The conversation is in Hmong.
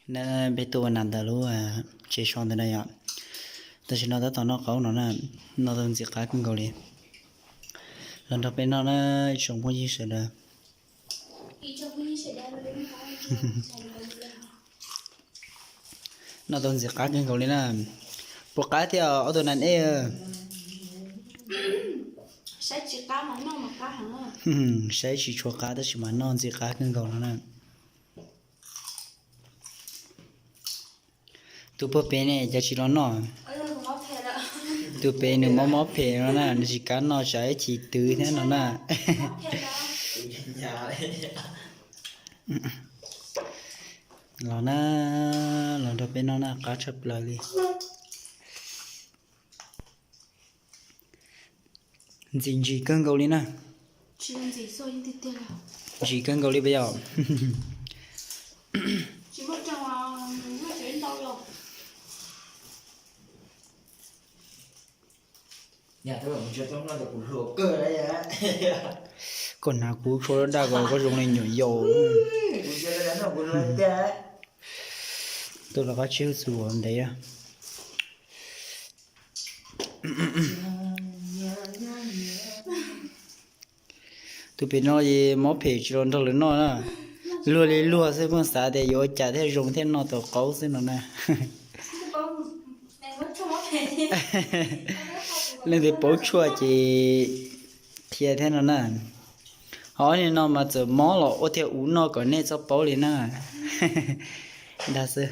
Na, peb tuaj ua nas ntawm lub tsev so ntawm no yom. Tam sim no tab tom noj qaub no na, noj tau ntxim qab kawg nkaus li. Los nrog peb noj na, ib tsoom phooj ywg sawv daws. Noj tau ntxim qab kawg nkaus li na. Puas qab thiab ob tug nas ej? Saib tsis tshua qab tab sis mas noj ntxim qab kawg nkaus no na. Tus puag pem ne cas tsis los noj? Tus pem nws mob mob phem no na, nws tsis kam noj tsam ib chim twv thiab no na. Los na, los nrog peb noj na, qab tshaj plaws li. Ntxim ntsim kawg nkaus li na. Ntsim kawg nkaus li puas yog? Koj hnav kuv tshuaj daj ko koj zoo li nyuam yaus. Tuaj los qab tsib txus ntev. Tus pem no es mob phem tsis los nrog lawv noj na. Luag li luag xwb, pheej xav tias yuav ua cas thiaj zoo thiaj noj tau qaub xwb no na. Leej twg paub tshuaj ces qhia thiab no na. Ho ob niag no mas txawm mob los ua thiaj ua noj kom nej txhob paub li na. Dag xwb.